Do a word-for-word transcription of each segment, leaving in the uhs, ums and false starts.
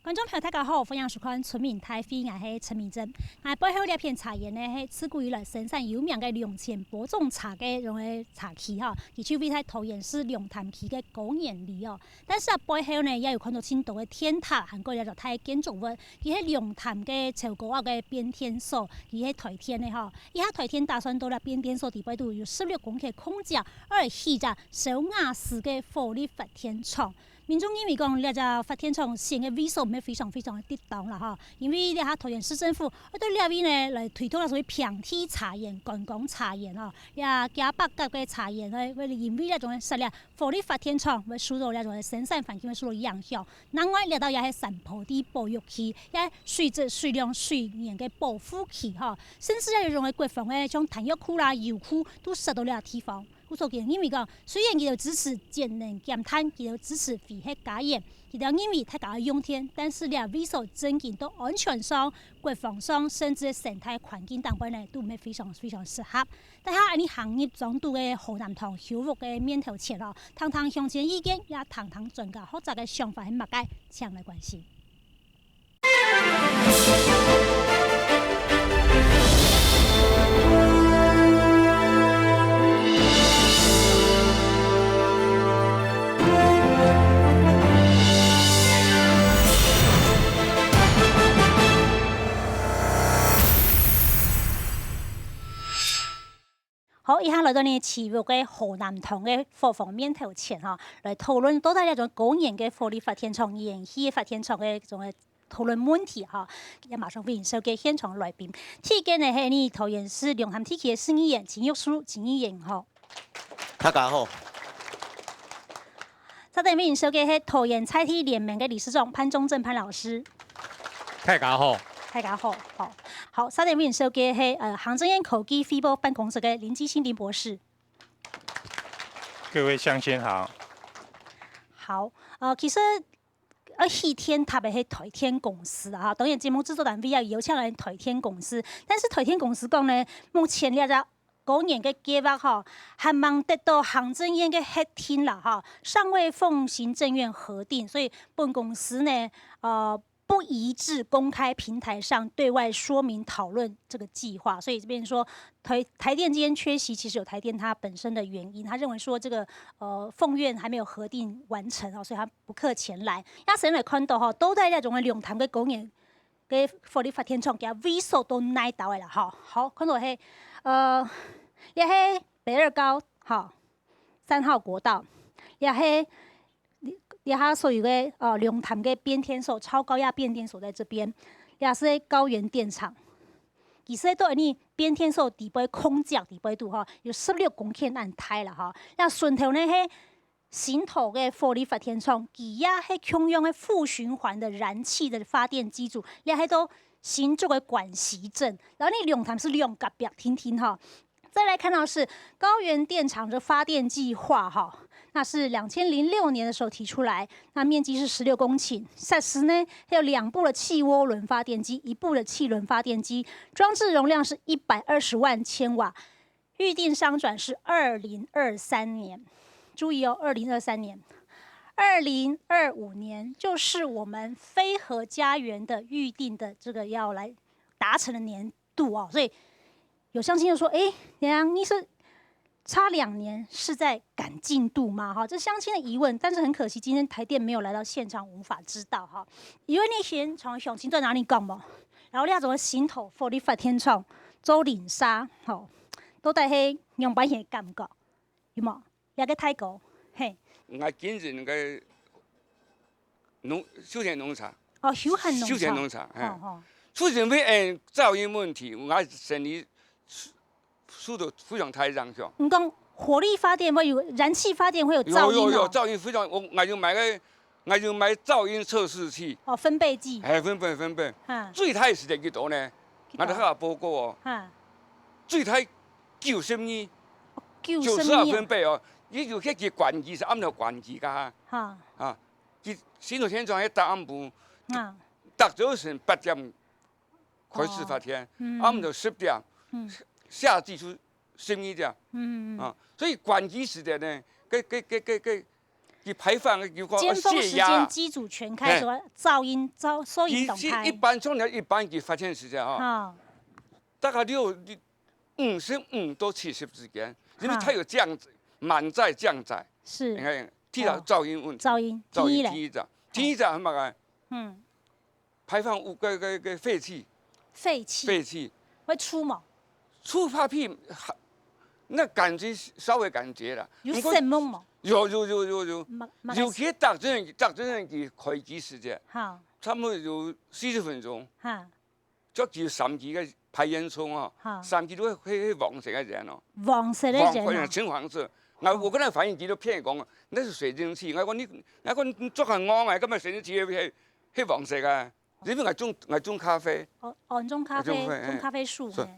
觀眾朋友，大家好，歡迎收看《村民大會》，𠊎係陳明真。𠊎背後這片茶園呢，係自古以來生產有名个龍泉播種茶个用个茶區吼，佢就位在桃園市龍潭區个高原里哦。但是啊，背後呢，也有看到盡多个電塔，還過有一座大建築物，佢係龍潭个秋高壓个變電所，佢係台電个吼。這下台電打算到這變電所底背肚有十六公頃空間，愛起隻燒瓦斯个火力發電廠。 民眾認為講，這隻發電廠選个位所毋係非常非常个適當啦吼，因為這下桃園市政府愛對這位呢來推動了所謂平地茶園、觀光茶園哦，這幾百甲个茶園呢，會因為這種設立火力發電廠，會受到這種生產環境會受到影響。另外，這兜也係山坡地保育區，也係水質、水量、水源个保護區吼，甚至也有種个國防个像彈藥庫啦、油庫都設到這地方。 故所佢認為講，雖然佢兜支持節能減碳，佢兜支持非核家園，佢兜認為大家愛用電，但是這位所正經到安全上、國防上，甚至生態環境頂背呢，都毋係非常非常適合。大家恁呢行入莊肚个河南堂休屋个面頭前哦，聽聽鄉親意見，也聽聽專家學者个想法係麼个，請來關心。 好，這下來到呢，樹屋个河南堂个伙房面頭前吼，來討論到底這種高原个火力發電廠、燃氣个發電廠个這種个討論問題吼，也馬上歡迎紹介現場來賓。第一个呢係呢桃園市龍潭地區个市議員陳玉書陳議員吼。大家好。再來歡迎紹介係桃園在地聯盟个理事長潘忠政潘老師。大家好。大家好，好。好，再來歡迎紹介係呃行政院科技汇报办公室个林基興林博士。 各位鄉親好。好，呃，其實，呃，起電塔个係台電公司啊，當然節目製作單位也有請來台電公司，但是台電公司講呢，目前這隻高原个計畫吼，還吂得到行政院个核定啦吼，尚未奉行政院核定，所以本公司呢，呃， 不宜至公開平台上對外說明討論這個計畫。所以這邊說台台電今天缺席，其實有台電它本身的原因，他認為說這個呃鳳院還沒有核定完成哦，所以他不克前來。那先來看到吼，都在這種龍潭个公園个火力發電廠，佢位所到哪位了哈？好，看到係呃，也係北二高哈，三號國道，也係 這下所有个呃龍潭个變電所，超高壓變電所在這邊，也是高原電廠。其實都恁呢變電所底背空間底背肚吼，有十六公頃恁大了吼。那脣頭呢係新頭个火力發電廠，佢也係共樣个負循環的燃氣的發電機組，也係到新竹个關西鎮，然後呢龍潭是兩隔壁定定吼。 再來看到是高原電廠的發電計畫哈，那是兩千零六年的時候提出來，那面積是十六公頃，設施呢還有兩部的氣渦輪發電機，一部的氣輪發電機，裝置容量是一百二十萬千瓦，預定商轉是二零二三年。注意哦，二零二三年，二零二五年就是我們非核家園的預定的這個要來達成的年度哦，所以 有鄉親就說：「哎，等下你是差兩年是在趕進度嗎？」哈，這鄉親的疑問，但是很可惜，今天台電沒有來到現場，無法知道哈。因為你先從鄉親在哪裡講無？然後你要怎麼行頭火力發電廠做零沙，吼，到底係仰般个感覺，有無？這個大哥，嘿，𠊎經營个農休閒農場。哦，休閒農場。休閒農場，嘿。吼吼。出現會誒噪音問題，𠊎生理受受到非常大影響。你講火力發電會有燃氣發電會有噪音哦？有有有，噪音非常，𠊎𠊎有買个，𠊎有買噪音測試器。哦，分貝計。哎，分貝分貝，哈。最大係幾多呢？幾多？𠊎等下報告哦。哈。最大九十二，九十二啊。九十二分貝哦，你有迄个關機是暗頭關機噶哈。哈。啊，佢新竹縣長迄答案部，啊。逐朝晨八點開始發電，啊。嗯。暗頭十點，嗯。夏季就十二點。嗯嗯嗯。啊，所以關機時間呢，个个个个个佢排放个，佢講，尖峰時間機組全開，哎，所以噪音，噪，收音擋開。佢一般從來一般佢發電時間哈，哈。大概六，五十五到七十之間，因為它有降，哈。滿載降載。是。你看，第一個，哦。噪音問題。噪音，噪音，第一個。第一個，第一個係麼个？嗯。排放污，个，个，个廢氣。廢氣。廢氣。會臭無？臭怕屁，還，那感覺稍微感覺啦。有不過，臭味無？有，有，有，有，有。嘛，嘛，尤其搭陣，搭陣个開機時間，哈。差不多有四十分鐘。哈。就佢三支个排煙囪哦，哈。三支都係，係，係黃色个煙哦。黃色个煙哦。黃，黃，金黃色。𠊎，𠊎跟佢反映，佢都騙講，那是水蒸氣。𠊎講你，𠊎講你做很戇啊，根本水蒸氣係，係，係黃色个。 因為𠊎種，𠊎種咖啡。哦，哦，你種咖啡，𠊎種咖啡，種咖啡樹，嘿。係。嘿。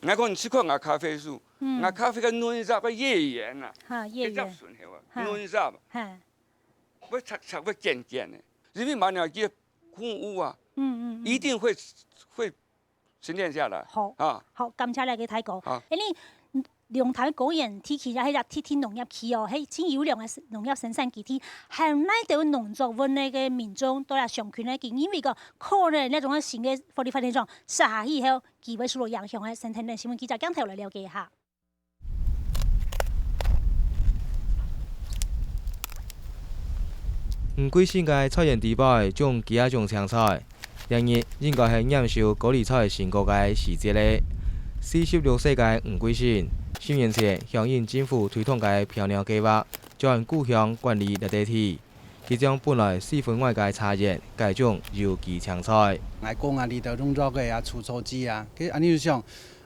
𠊎講你試看𠊎咖啡樹，嗯。𠊎咖啡个嫩葉个葉緣啊，哈，葉緣。該葉脣頭啊，哈。嫩葉啊，嘿。會赤赤會尖尖个，因為滿了佢个空污啊，嗯，嗯，嗯。一定會，會沉澱下來。好，啊。好，感謝你个大哥。好。哎，你 龍潭高原地區，也係一个特定農業區哦，係盡優良个農業生產基地，還有哪兜農作物个民眾都來相近个，佢認為講可能這種个新个火力發電廠設下去以後，佢會受到影響个。先跈等新聞記者鏡頭來了解一下。吳貴信个菜園底背種幾下種青菜， 這日應該係拈收高麗菜成果个時節咧。四十六歲个吳貴信，十年前響應政府推動个漂鳥計畫，轉故鄉管理綠地地。佢將本來四分外个茶園改種有機青菜。𠊎講啊，這兜農作个啊，除草劑啊，佢恁樣想，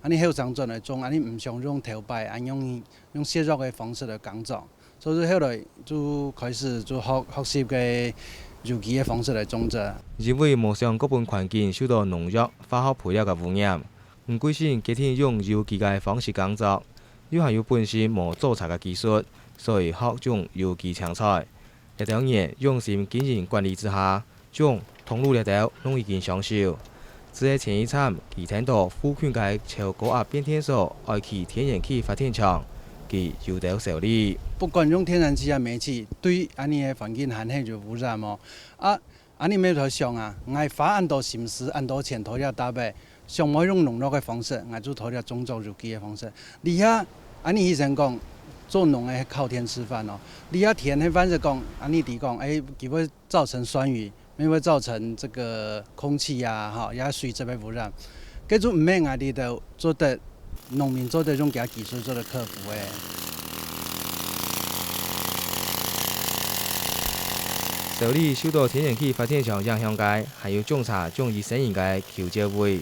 恁樣後生轉來種，恁樣毋想用頭擺恁樣用削弱个方式來耕種。 所以後來就開始就學，學習个有機个方式來種植。因為無想過分環境受到農藥、化學肥料个污染，吳貴信決定用有機个方式耕作，又還有本身無做茶个技術，所以學種有機青菜。這兜年用心經營管理之下， 種、通路這兜攏已經上手。只係前一站，佢聽到附近个超高壓變電所愛起天然氣發電廠，佢有兜愁慮。不管用天然氣啊、煤氣，對恁樣个環境還係有污染哦。啊，恁樣愛來想啊，𠊎花恁多心思、恁多錢投入搭个， 想愛用農藥个方式，𠊎就投入種作有機个方式。這下，恁樣醫生講，做農个係靠天吃飯哦。這下天係萬事講，恁樣知講，哎，佢會造成酸雨，也會造成這個空氣啊，哈，也水質个污染。該就毋係𠊎這兜做得，農民做得用佢个技術做得克服个。 愁慮受到天然氣發電廠影響个，還有種茶種醫生人个邱照偉。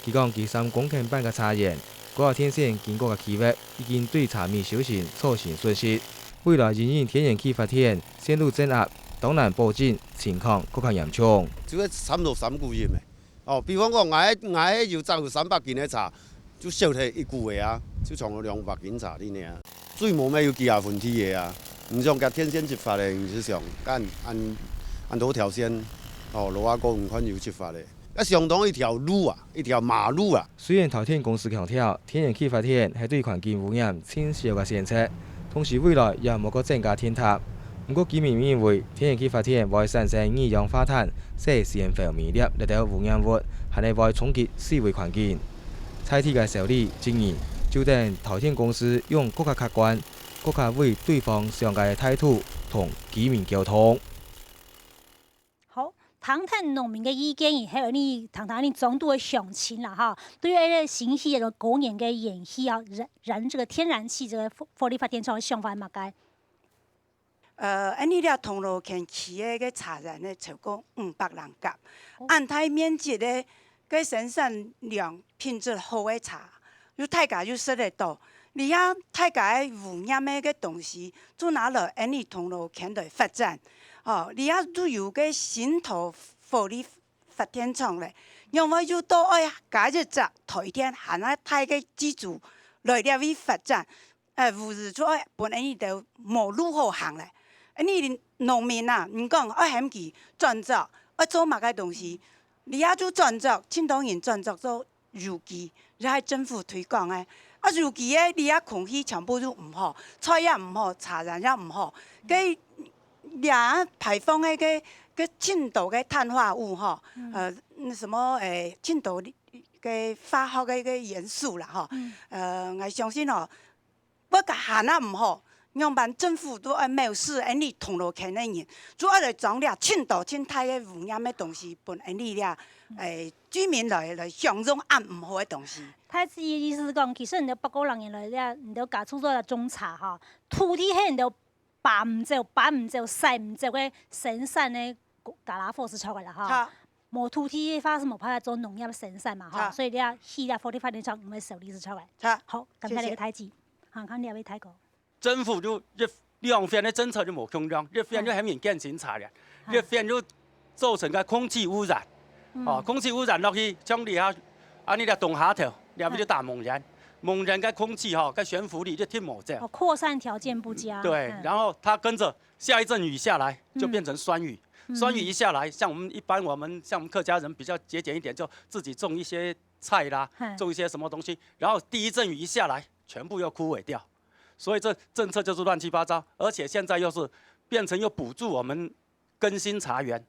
佢講，佢三公頃半个茶園，高壓電線經過个區域，已經對茶米收成造成損失。未來因應天然氣發電，線路增壓，當難保證情況更加嚴重。就係差毋多三股入个。 哦，比方講，𠊎，𠊎有摘有三百斤个茶，就燒忒一股个啊，就剩兩百斤茶佇呢啊。水務乜有幾下問題个啊，毋像該電線直發个，你係想，該恁，恁多條線，哦，羅阿哥毋看有直發个，該相當一條路啊，一條馬路啊。雖然台電公司強調， 天然氣發電係對環境污染盡少个選擇，同時未來也無過增加電塔。毋過居民認為，天然氣發電會產生二氧化碳、細懸浮微粒這兜污染物，還係會衝擊四圍環境。在地个愁慮質疑，就等台電公司用更加客觀、更加為對方想个態度同居民溝通。 好，聽聽農民个意見以後，你聽聽你莊肚个鄉親啦哈，對於這个新起个高原个燃氣啊，燃，燃這個天然氣這個火，火力發電廠个想法係麼个？呃，恁呢這銅鑼墘起个个茶園呢，超過五百零甲，哦。恁大面積个个生產量品質好个茶， 又大家又食得到。這下大家个污染个个東西，就拿來恁呢銅鑼墘來發展。哦，這下就有个新頭火力發電廠咧，仰會又到愛加一隻台電還較大个機組來這位發展？呃，毋係就愛分恁呢兜無路好行咧。恁呢農民啊，你講愛喊佢轉作，愛做麼个東西？這下就轉作，盡多人轉作做 有機，這係政府推廣个。啊，尤其个，你啊空氣全部都毋好，菜也毋好，茶園也毋好，該這排放个个个盡多个碳化物吼，呃，那什麼，誒，盡多个化學个个元素啦吼，呃，𠊎相信吼，毋過還啊毋好，仰般政府都愛藐視𫣆俚銅鑼墘个人，就愛來裝這盡多盡大个污染个東西，分𫣆俚這，誒，居民來來享用恁毋好个東西。 大姊个意思係講，其實你兜北高人原來這，你兜家族做種茶吼，土地係你兜拔毋走、拔毋走、徙毋走个生產个家伙事出來啦吼。無土地个話係無辦法做農業生產嘛吼，所以你愛起這火力發電廠，因為收入係出來。好，感謝你个大姊，好，看這位大哥。 政府就一兩片个政策就無共樣，一片就喊人建新茶園，一片就造成个空氣污染。哦，空氣污染落去，像你啊，啊，你个東下頭，你啊，就打蒙人，蒙人个空氣吼，个懸浮力就聽無走。哦，擴散條件不佳。對，然後它跟著下一陣雨下來，就變成酸雨。酸雨一下來，像我們一般我們像我們客家人比較節儉一點，就自己種一些菜啦，種一些什麼東西，然後第一陣雨一下來，全部又枯萎掉。 所以這政策就是亂七八糟，而且現在又是變成又補助我們更新茶園，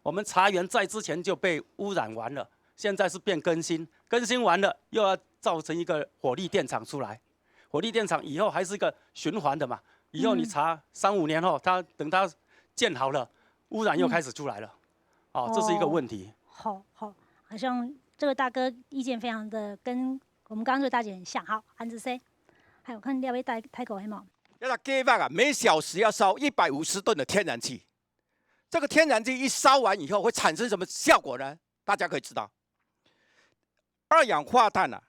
我們茶園在之前就被污染完了，現在是變更新，更新完了又要造成一個火力電廠出來，火力電廠以後還是一個循環的嘛，以後你茶三五年後，它等它建好了，污染又開始出來了，哦，這是一個問題。好好，好像這個大哥意見非常的跟我們剛剛這個大姐很像。好，安子生。 還有看這位大大哥係無？這個計畫啊，每小時要燒一百五十噸的天然氣。這個天然氣一燒完以後，會產生什麼效果呢？大家可以知道，二氧化碳啊，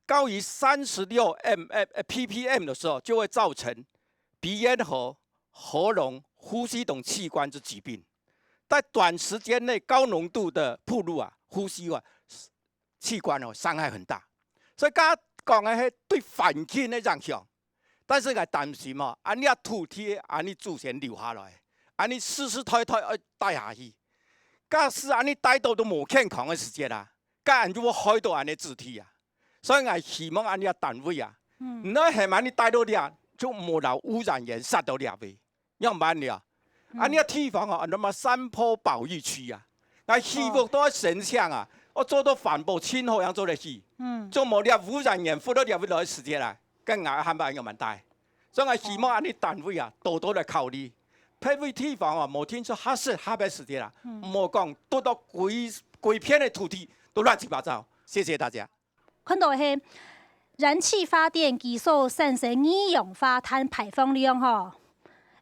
高於三十六 m m 呃 p p m 的時候，就會造成鼻咽喉、喉嚨、呼吸等器官之疾病。在短時間內，高濃度的暴露啊，呼吸啊，器官哦，傷害很大。所以剛剛講个係對環境个影響，但是𠊎擔心哦，恁樣土地恁樣祖先留下來，恁樣世世代代愛帶下去，假使恁樣帶到都無健康个時節啊，該恁就會害到恁樣子弟啊。所以𠊎希望恁樣單位啊，毋好喊恁樣帶到這，就無留污染源設到這位。 仰般了？恁樣个地方哦，安到麼山坡保育區啊。𠊎希望都愛申請啊，愛做到環保盡好樣做得去。做無這污染源付到這位來个時節啊，該𠊎還愛仰般帶？所以𠊎希望恁樣單位啊，多多來考慮，別位地方啊，無定著合適合个時節啊，莫講堵到歸歸片个土地都亂七八糟。謝謝大家。 看到係燃氣發電機所產生二氧化碳排放量吼，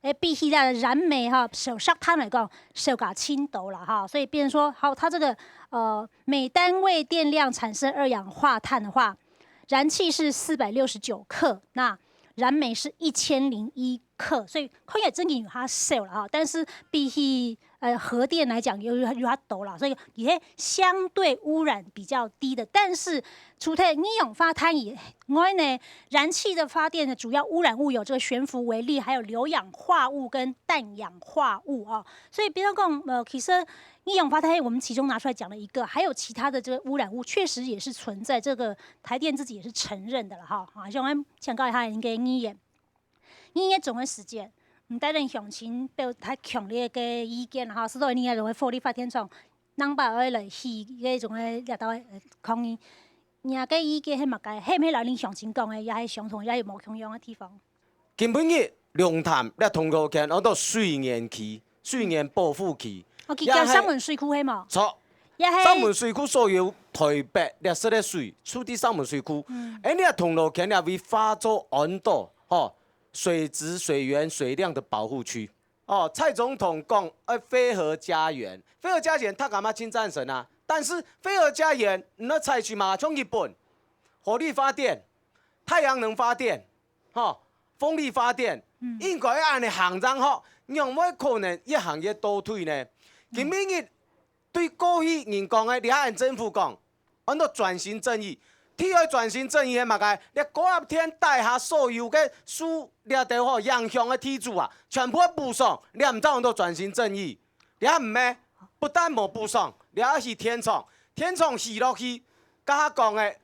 誒，比起來燃煤吼，燒石炭來講，燒加盡多啦吼，所以變成說，好，它這個，呃，每單位電量產生二氧化碳的話，燃氣是四百六十九克，那燃煤是一千零一克，所以看起來真的有較少了哈，但是比起 呃，核電來講有有有較多啦，所以佢係相對污染比較低的。但是除了二氧化碳以外呢，燃氣的發電呢，主要污染物有這個懸浮微粒，還有硫氧化物跟氮氧化物哦。所以比如講，呃，其實二氧化碳我們其中拿出來講了一個，還有其他的這個污染物確實也是存在，這個台電自己也是承認的了哈。好，像我們請教一下您的意見。 二月中个時節，毋單單鄉親表達強烈个意見哈，使到二月中个火力發電廠，南北愛來起該種个這道个抗議。若个意見係麼个？係毋係老林鄉親講个，也係相同，也有無共樣个地方？今晡日龍潭這銅鑼墘安到水源區、水源保護區，哦，佢叫也係石門水庫係無？著，也係石門水庫所有台北這色个水，出自石門水庫。嗯，而這銅鑼墘這位化做安到，吼， 水質、水源、水量的保護區。哦，蔡總統講愛非核家園，非核家園大家嘛真贊成啊。但是非核家園，你愛採取嘛，像日本，火力發電、太陽能發電，吼，風力發電，應該愛恁樣行正好，仰會可能越行越倒退呢？今晡日 對過去人講个，這下政府講，安到轉型正義。第二轉型正義係麼个？這高壓電底下所有个受這兜吼影響个地主啊，全部愛補償，這毋知安到轉型正義。這毋係，不但無補償，這愛起電廠，電廠起落去，頭下講个，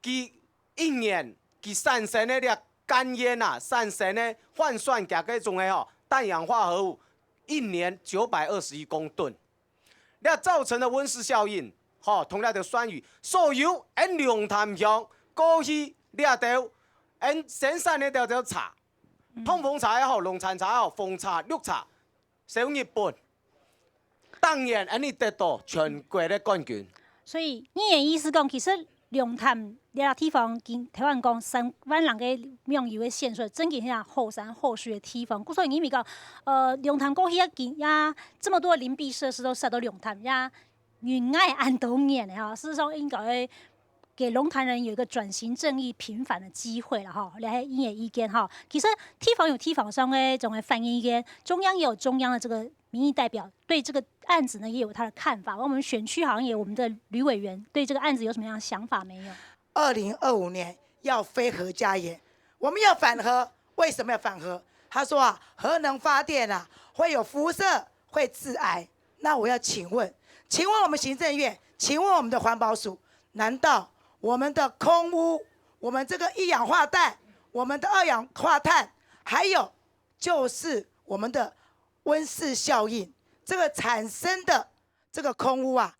佢一年佢產生个這干煙啊，產生个換算佢个總个吼，氮氧化合物一年九百二十一公噸。這造成的溫室效應，吼，同這條酸雨，所有𫣆龍潭鄉過去這兜，𫣆生產个這兜茶，通風茶也好，農產茶也好，紅茶、綠茶， 小日本，當然恁呢得到全國个冠軍。所以你个意思講，其實龍潭這地方，今頭先講三萬人个網友个選出，真經係好山好水个地方。故所以你咪講，呃，龍潭過去也經也這麼多鄰避設施都設到龍潭，也應該恁多年个吼。事實上應該會 給龍潭人有一個轉型正義平反的機會了吼，這係你个意見吼。其實地方有地方上个總个反映意見，中央也有中央的這個民意代表，對這個案子呢也有他的看法。我們選區好像也有我們的旅委員對這個案子有什麼樣的想法沒有？二零二五年要非核家園，我們要反核，為什麼要反核？他說啊，核能發電啊會有輻射，會致癌。那我要請問，請問我們行政院，請問我們的環保署， 難道我們的空污，我們這個一氧化氮，我們的二氧化碳，還有就是我們的溫室效應，這個產生的這個空污啊，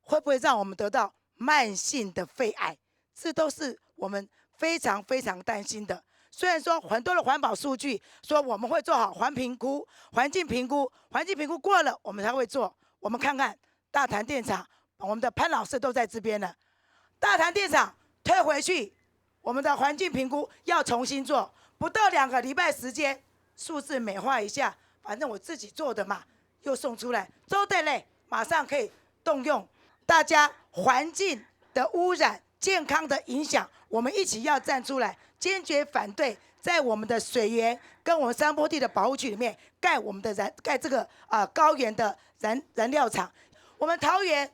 會不會讓我們得到慢性的肺癌？這都是我們非常非常擔心的。雖然說很多的環保數據說我們會做好環評估、環境評估，環境評估過了，我們才會做。我們看看大潭電廠，我們的潘老師都在這邊了。大潭電廠推回去，我們的環境評估要重新做，不到兩個禮拜時間，數字美化一下，反正我自己做的嘛，又送出來，做得了，馬上可以動用。大家環境的污染、健康的影響，我們一起要站出來，堅決反對在我們的水源跟我們山坡地的保護區裡面蓋我們的燃，蓋這個，呃，高原的燃，燃料廠。我們桃園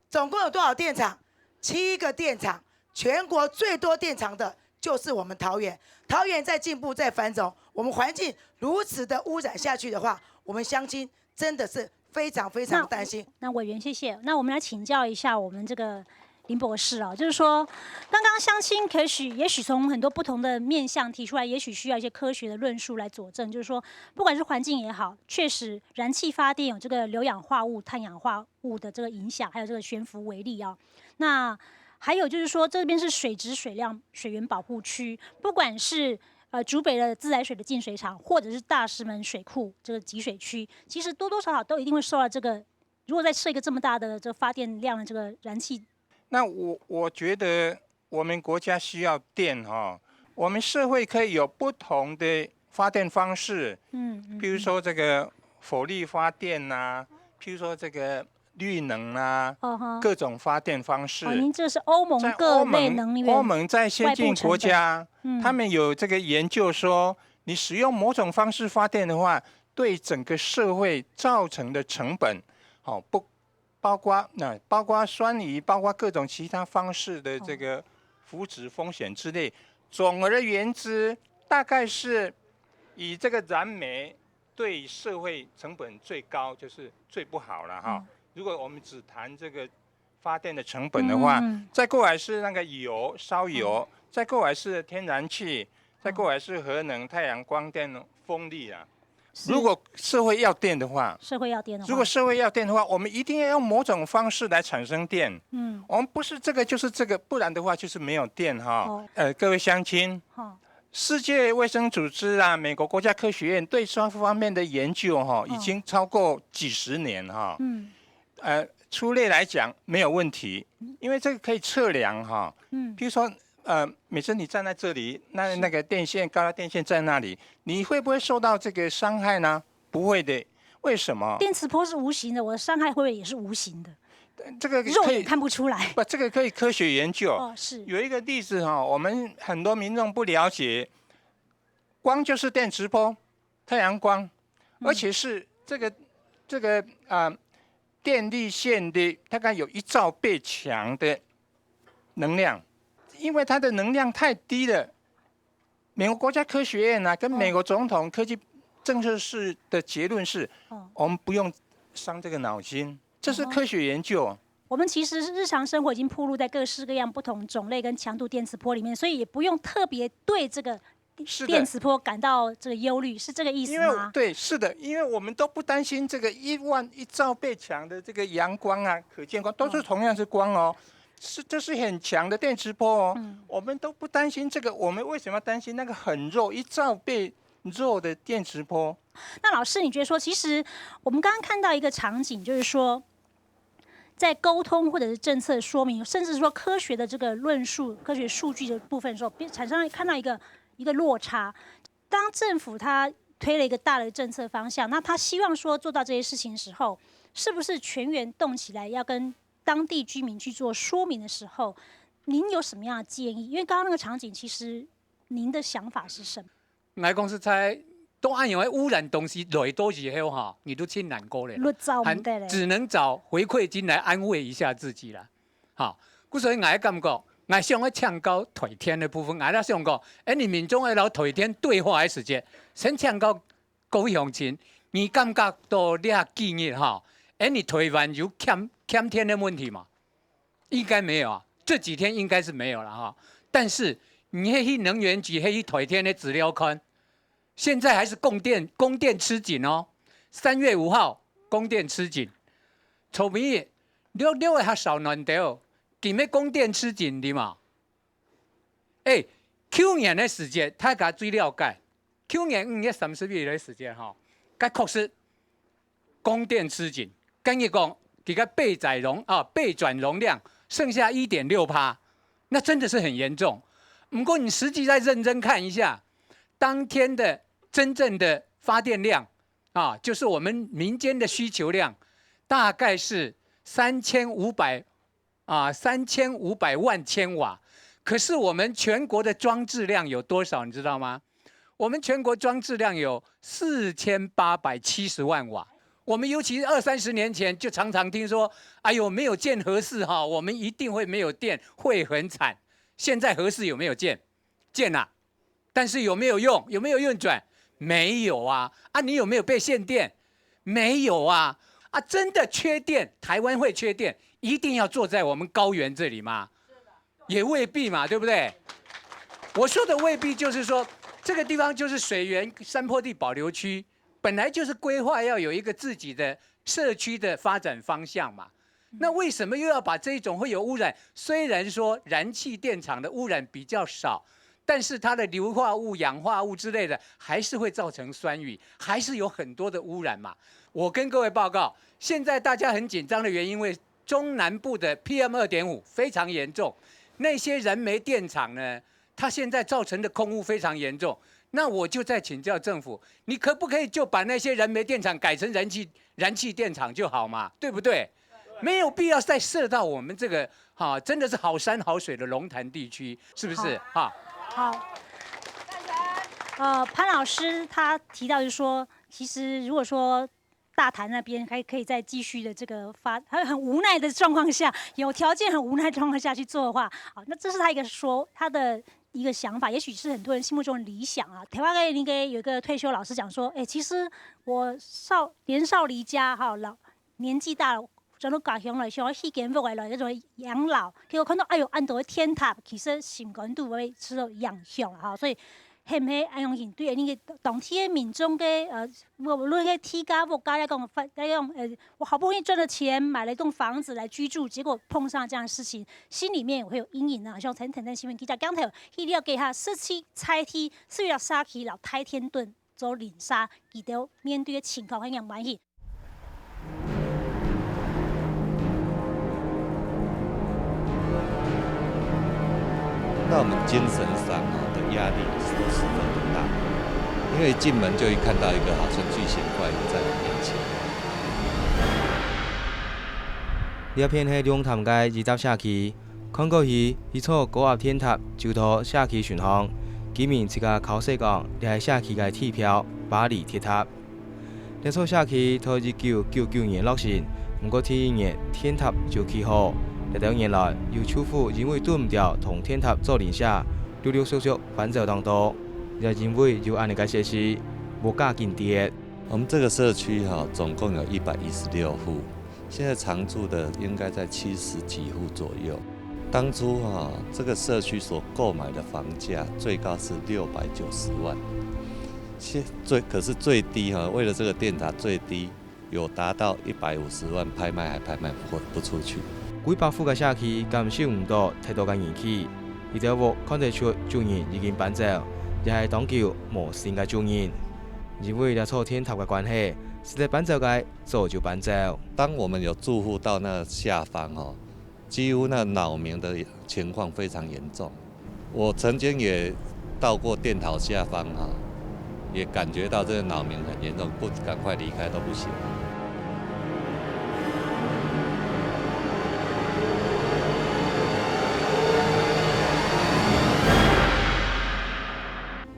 總共有多少電廠？七個電廠，全國最多電廠的就是我們桃園。桃園在進步、在繁榮，我們環境如此的污染下去的話，我們鄉親真的是非常非常擔心。那委員，謝謝。那我們來請教一下我們這個林博士哦，就是說，剛剛鄉親可許，也許從很多不同的面向提出來，也許需要一些科學的論述來佐證，就是說，不管是環境也好，確實燃氣發電有這個硫氧化物、碳氧化物的這個影響，還有這個懸浮微粒哦。那還有就是說，這邊是水質水量水源保護區，不管是，呃，竹北的自來水的淨水廠，或者是大石門水庫這個集水區，其實多多少少都一定會受到這個，如果再設一個這麼大的這個發電量的這個燃氣。那我，我覺得我們國家需要電哈，我們社會可以有不同的發電方式，嗯，嗯，比如說這個火力發電啊，譬如說這個綠能啊，嗯哼。各種發電方式。哦，您這是歐盟各類能源外部成本。在歐盟，歐盟這些先進國家，嗯。他們有這個研究說，你使用某種方式發電的話，對整個社會造成的成本，好，不，包括，那包括酸雨，包括各種其他方式的這個，哦。扶植風險之類，總而言之，大概是以這個燃煤對社會成本最高，就是最不好了哈。嗯。如果我們只談這個發電的成本的話，嗯，嗯。再過來是那個油，燒油，嗯。再過來是天然氣，再過來是核能、太陽光電、風力啊。是。如果社會要電的話，社會要電的話。如果社會要電的話，我們一定要用某種方式來產生電。嗯。我們不是這個就是這個，不然的話就是沒有電哈。哦。呃，各位鄉親，好。世界衛生組織啊，美國國家科學院對這方面的研究哈，哦。已經超過幾十年哈。嗯。呃，粗略來講，沒有問題，因為這個可以測量哈。嗯。比如說，呃，美珍你站在這裡，那，是。那個電線，高壓電線在那裡，你會不會受到這個傷害呢？不會的。為什麼？電磁波是無形的，我的傷害會不會也是無形的？這個可以，肉眼看不出來。不，這個可以科學研究。哦，是。有一個例子哈，我們很多民眾不了解，光就是電磁波，太陽光，嗯。而且是這個，這個，啊，電力線的大概有一兆倍強的能量，因為它的能量太低了。美國國家科學院啊，跟美國總統科技政策室的結論是，哦。我們不用傷這個腦筋，這是科學研究。哦。我们其实日常生活已经暴露在各式各样不同种类跟强度电磁波里面，所以也不用特别对这个是的。电磁波感到这个忧虑，是这个意思吗？因为对，是的，因为我们都不担心这个一万一兆倍强的这个阳光啊，可见光都是同样是光哦，是这是很强的电磁波哦，我们都不担心这个，我们为什么要担心那个很弱一兆倍弱的电磁波？那老师，你觉得说，其实我们刚刚看到一个场景，就是说，在沟通或者是政策说明，甚至说科学的这个论述、科学数据的部分的时候，变产生了看到一个一个落差。当政府它推了一个大的政策方向，那他希望说做到这些事情的时候，是不是全员动起来要跟当地居民去做说明的时候，您有什么样的建议？因为刚刚那个场景，其实您的想法是什么？ 來講實在，都恁樣个污染東西來到以後哈，你都盡難過了啦。你走毋得了。還只能找回饋金來安慰一下自己啦。好，故所以𠊎感覺，𠊎想要請教台電个部分，𠊎也想講，哎，你民眾愛摎台電對話个時節，先請教各位鄉親，你感覺到這幾日哈，哎，你台灣有欠欠電个問題嗎？ 應該沒有啊，這幾天應該是沒有了哈。但是你去能源局、去台電个資料看，現在還是供電供電吃緊哦。三月五號供電吃緊，臭味，略略个較少暖掉，今日供電吃緊，對嗎？哎，去年个時節，大家最了解，去年五月三十一个時節哈，該確實 供電吃緊，跟你講，佢个備載容啊，備轉容量剩下一點六趴，那真的是很嚴重。不過你實際再認真看一下，當天的真正的發電量啊，就是我們民間的需求量，大概是三千五百啊，三千五百萬千瓦。可是我們全國的裝置量有多少，你知道嗎？我們全國裝置量有四千八百七十萬瓦。我們尤其二三十年前就常常聽說，哎呦，沒有建核四哈，我們一定會沒有電，會很慘。現在核四有沒有建？建啊，但是有沒有用？有沒有運轉？沒有啊。啊，你有沒有被限電？沒有啊。啊，真的缺電，台灣會缺電，一定要坐在我們高原這裡嗎？也未必嘛，對不對？我說的未必就是說，這個地方就是水源山坡地保留區，本來就是規劃要有一個自己的社區的發展方向嘛。那為什麼又要把這一種會有污染？雖然說燃氣電廠的污染比較少，但是它的硫化物、氧化物之類的，還是會造成酸雨，還是有很多的污染嘛。我跟各位報告，現在大家很緊張的原因，因為中南部的PM二點五非常嚴重，那些燃煤電廠呢，它現在造成的空污非常嚴重。那我就在請教政府，你可不可以就把那些燃煤電廠改成燃氣燃氣電廠就好嘛，對不對？沒有必要再設到我們這個哈，真的是好山好水的龍潭地區，是不是？哈，好。呃，潘老師他提到就是說，其實如果說大潭那邊還可以再繼續的這個發，還有很無奈的狀況下，有條件很無奈的狀況下去做的話，好，那這是他一個說他的一個想法，也許是很多人心目中的理想啊。台灣的那個有一個退休老師講說，哎，其實我少年少離家哈，老年紀大了，轉到家鄉來，想要起間屋來，來那種養老，結果看到哎喲，恁多个電塔，其實心肝肚會受到影響哈，所以。係毋係恁樣形對你个當地个民眾个呃，無論个地價、物價來講，發來講，呃，我好不容易賺了錢，買了一棟房子來居住，結果碰上這樣的事情，心裡面也會有陰影啊。像陳騰騰新聞記者剛才有去了解一下，實際在地，是有社區摎台電盾做鄰舍，佢兜面對个情況係仰般去。 那我們精神上啊的壓力都十分的大，因為一進門就會看到一個好像巨型怪物在我面前。這片係龍潭个一隻社區，看過去，一座高壓電塔就在社區脣項，居民自家口說講，這係社區个地標——巴黎鐵塔。 這座社區在一九九九年落成，毋過第一年電塔就起好。這兜年來，有住戶因為堵毋著同電塔做鄰舍，陸陸續續搬走當多，也因為有恁呢个設施，物價緊跌。我們這個社區哈，總共有一百一十六戶，现在常住的应该在七十几户左右。当初哈、这个社区所购买的房价最高是六百九十万，现最可是最低哈、为了这个电塔最低有达到一百五十万，拍卖还拍卖不不出去。几百户个社区感受毋到忒多个人氣，一條屋看得出主人已經搬走，也係當久無新个主人。因為這座電塔个關係，使得搬走个早就搬走。当我们有住户到那下方哦，几乎那扰民的情况非常严重。我曾经也到过电塔下方哈，也感觉到这个扰民很严重，不赶快离开都不行。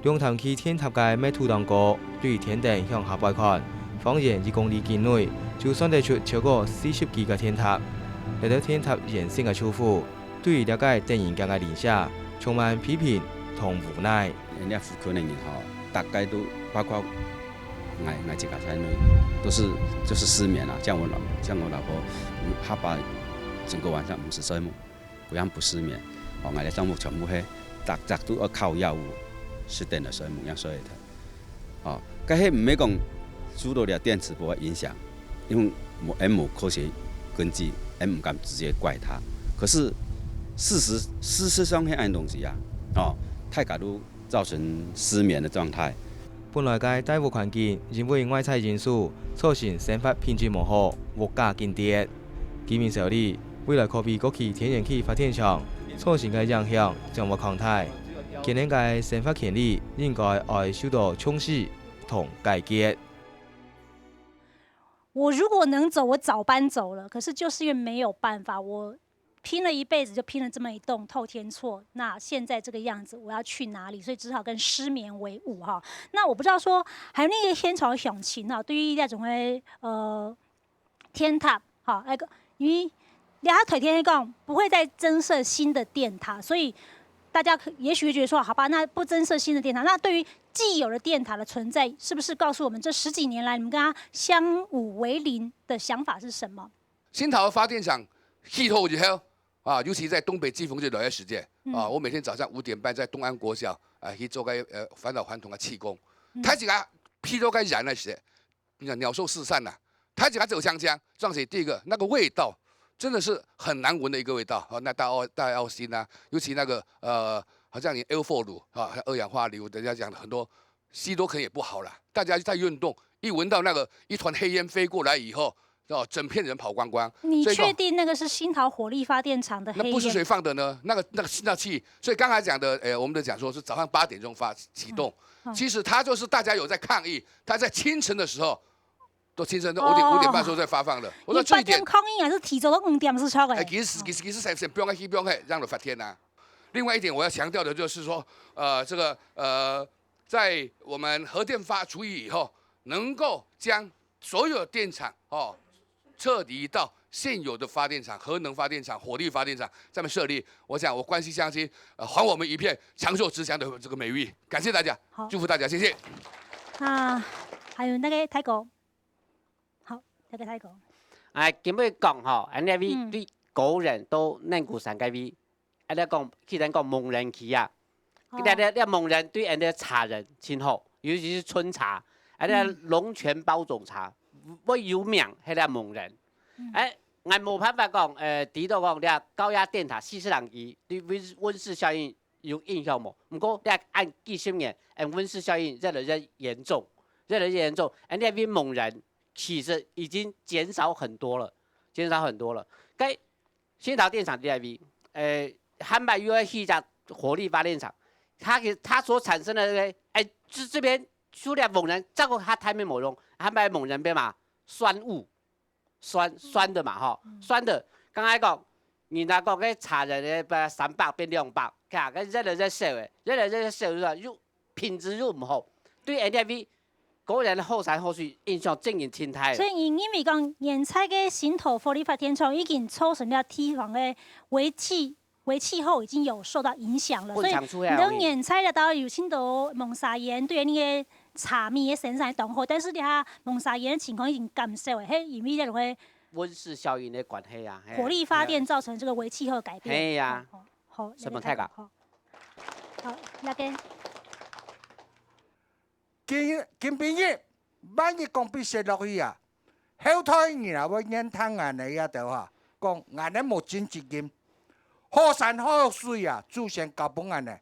龍潭區電塔个密度當高，對天頂向下背看，方圓一公里境內就算得出超過四十幾个電塔。這兜電塔延伸个樹屋，對這个得人驚个鄰舍充滿批評同無奈。人家福科的人哈，大概都包括我，我自家在内，都是就是失眠啊。像我老像我老婆，嗯，她把整个晚上毋使睡目，不但不失眠，哦，我的项目全部係，逐逐都要靠药物，十点的睡目，要睡的。哦，該係毋係讲住到了电磁波影响，因为无，也无科学根据，也毋敢直接怪他。可是事实事实上，迄样东西啊，哦，太高度造成失眠的状态。本來个大屋環境因為外在因素造成生活品質無好，屋價緊跌。居民想，未來可比過去天然氣發電廠造成个影響將會擴大，今年个生活權利應該愛受到重視同解決。我如果能走，我早搬走了。可是就是因为没有办法，我拼了一辈子就拼了这么一栋透天厝，那现在这个样子，我要去哪里？所以只好跟失眠为伍哈。那我不知道说，还有那个天朝想琴啊，对于那种个呃天塔哈，那个因为。你要推天讲不会再增设新的电塔，所以大家也许会觉得说，好吧，那不增设新的电塔，那对于既有的电塔的存在，是不是告诉我们这十几年来你们跟它相舞为邻的想法是什么？新桃发电厂起好以后啊，尤其在东北季风最冷的时节啊，我每天早上五点半在东安国小啊去做个呃返老还童的气功，开始啊劈到该燃的时，你讲鸟兽四散呐，开始啊走香香，这样子第一个那个味道。真的是很难闻的一个味道啊！那大澳大澳新啊，尤其那个呃，好像你 L four 炉啊，二氧化硫，人家讲的很多吸都可能也不好了。大家在运动，一闻到那个一团黑烟飞过来以后，哦，整片人跑光光。你确定那个是新桃火力发电厂的黑烟？那不是谁放的呢？那个那个吸尘器，所以刚才讲的，诶，我们的讲说是早上八点钟发启动，其实它就是大家有在抗议，它在清晨的时候。都清晨都五点五点半时候在发放了。我说这一点抗议还是提早到五点是超的。其实其实其实先先不用去不用去，让了发天呐。另外一点我要强调的就是说，呃，这个呃，在我们核电发除役以后，能够将所有电厂哦撤离到现有的发电厂、核能发电厂、火力发电厂上面设立。我想我关心乡亲，呃，还我们一片长寿慈祥的这个美誉。感谢大家，祝福大家，谢谢。啊，还有那个泰国。 好，再个泰国。哎，今日讲吼，安尼位对高原到灵谷山个位，安尼讲，既然讲蒙人去啊，你你你蒙人对安尼茶人真好，尤其是春茶，安尼龙泉包种茶，会有名迄个蒙人。哎，俺无办法讲，呃，提到讲，你高压电塔四十人伊，对温温室效应 有影响无？毋过，你看几十年，嗯，温室效应越来越严重，越来越严重。哎，那边猛人其实已经减少很多了，减少很多了。该新桃电厂第二位，呃，汉白又要起一家火力发电厂，它给它所产生的那个，哎，这这边除了猛人，照顾它台面某用，汉白猛人被嘛酸雾， 酸酸的嘛吼，酸的。刚才讲，人家讲个茶人个三百变两百，看，个热了热少诶，热了热少是吧？又品质又毋好，对 N D V 个人后山后水影响真正真大。所以你认为讲，现在个新头火力发电厂已经造成了地方个为气为气候已经有受到影响了，所以你都现在了到有新头蒙沙岩对那个茶米个生产当好，但是你看蒙沙岩的情况已经减少了，嘿，因为这种个。溫室效应的关系啊，嘿。火力发电造成这个微气候改变。嘿呀。好，好，好，什么太高？好，好，那边。今，今晡日，万一讲必须落去啊，后台你若要言谈俺个一条哈，讲俺个无尽责任，好山好水啊，祖先交分俺个，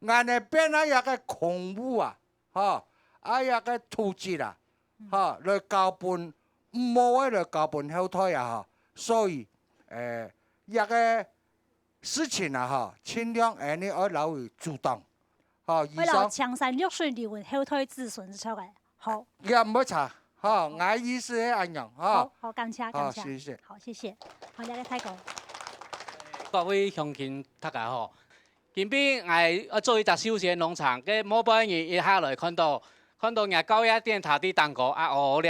俺个变啊一个空屋啊， 吼，啊，一个土质啊，吼，来交分，毋好个来交分后代啊，吼。所以，誒，一个事情啊，吼，盡量恁呢愛留意主動，吼，以上。愛留青山綠水留分後代子孫就著个。好。也毋會差，吼，𠊎意思係恁樣，吼。好，好，感謝，感謝。好，謝謝。好，謝謝。好，你來，大哥。各位鄉親大家好， 今晡𠊎愛做一隻休閒農場，該無半日一下來看到，看到若高壓電塔在頂高，啊，哦，這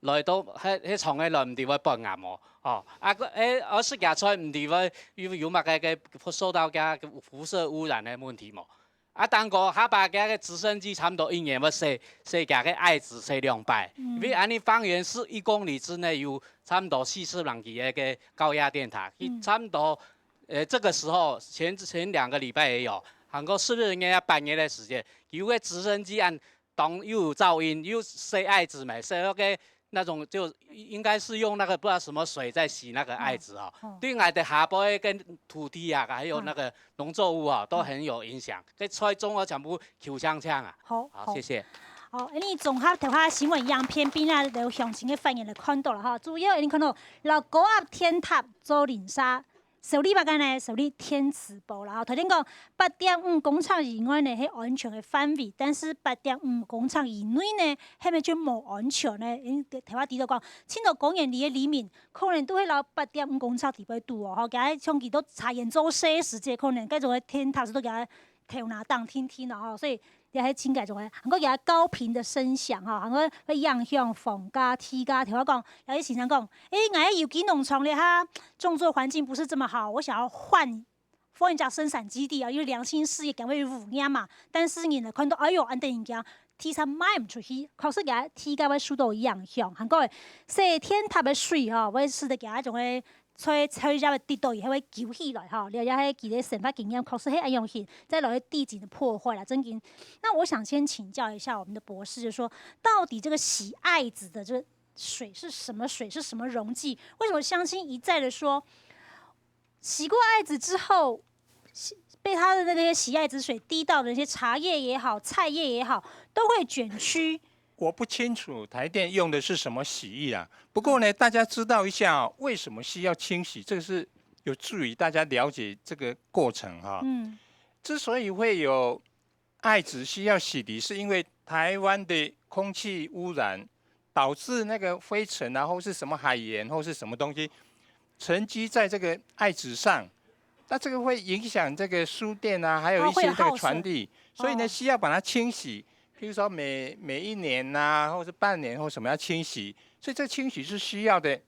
來到，該，該長个來毋知會發癌無？哦，啊，該，誒，𠊎食个菜毋知會有，有麼个，該受到該輻射污染个問題無？啊，頂高下把該个直升機差毋多一年會洗，洗該个矮子洗兩擺，因為恁呢方圓十一公里之內有差毋多四十零支个該高壓電塔，佢差毋多 呃，這個時候，前，前兩個禮拜也有，還過四月、八月个時間，有个直升機恁當有噪音，有洗矮子咩，洗那個那種就應該是用那個不知道什麼水在洗那個矮子哦。哦。對𠊎个下背跟土地啊，還有那個農作物啊，都很有影響。該菜種啊，全部臭青青啊。好，好，好。謝謝。好，恁呢綜合頭下新聞影片並啊，有詳細个反應來看到了哈。主要恁呢看到，摎高壓電塔做鄰舍， 修理麼个呢？修理電磁波啦，吼。頭先講八點五公尺以外呢，係安全个範圍，但是八點五公尺以內呢，係毋係就無安全呢？因為頭下提到講，盡多公園裡个里民，可能都係摎八點五公尺底背堵哦，吼，佢像佢兜茶園做事个時節，可能該種个電塔斯都佢頭那當定定哦，吼，所以 這係盡該種个。還過佢个高頻个聲響吼，還過會影響房價、地價。頭下講，有兜先生講，誒，𠊎个有機農場咧哈，種作環境不是這麼好，我想要換，換一家生產基地啊，因為良心事業驚會有污染嘛。但是人來看到，哎喲，恁得人驚，地產賣毋出去，確實佢个地價會受到影響。還過个，洗電塔个水吼，會使得佢該種个 在，在這个地道以後會勼起來吼，這也係佢个生活經驗，確實係恁樣形，再落去地景的破壞啦，真經。那我想先請教一下我們的博士，就是說，到底這個洗矮子的這個水是什麼水，是什麼溶劑？為什麼鄉親一再的說，洗過矮子之後，洗，被他的那些洗矮子水滴到的那些茶葉也好，菜葉也好，都會捲曲？ 我不清楚台電用的是什麼洗液啦，不過呢，大家知道一下哦，為什麼需要清洗，這個是有助於大家了解這個過程哈。嗯。之所以會有矮子需要洗滌，是因為台灣的空氣污染，導致那個灰塵啊，或是什麼海鹽，或是什麼東西，沉積在這個矮子上，那這個會影響這個輸電啊，還有一些這個傳遞，哦，會有耗損。所以呢，哦。需要把它清洗，譬如說每，每一年啊，或是半年或什麼要清洗，所以這清洗是需要的。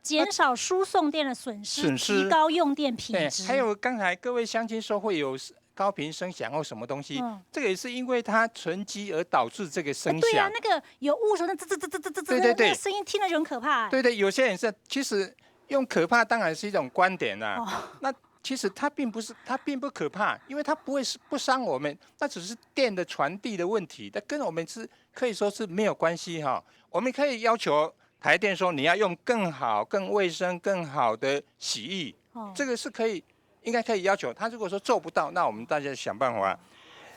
減少輸送電的損失，損失。提高用電品質。對，還有剛才各位鄉親說會有高頻聲響或什麼東西，嗯。這個也是因為它沉積而導致這個聲響。哎，對啊，那個有霧的時候，那滋滋滋滋滋滋滋，對，對，對。那個聲音聽了就很可怕欸。對，對，有些人是，其實用可怕當然是一種觀點啦。哦。那其實它並不是，它並不可怕，因為它不會是，不傷我們，那只是電的傳遞的問題，那跟我們是，可以說是沒有關係哈。我們可以要求台電說你要用更好、更衛生、更好的洗液，哦。這個是可以，應該可以要求。他如果說做不到，那我們大家想辦法。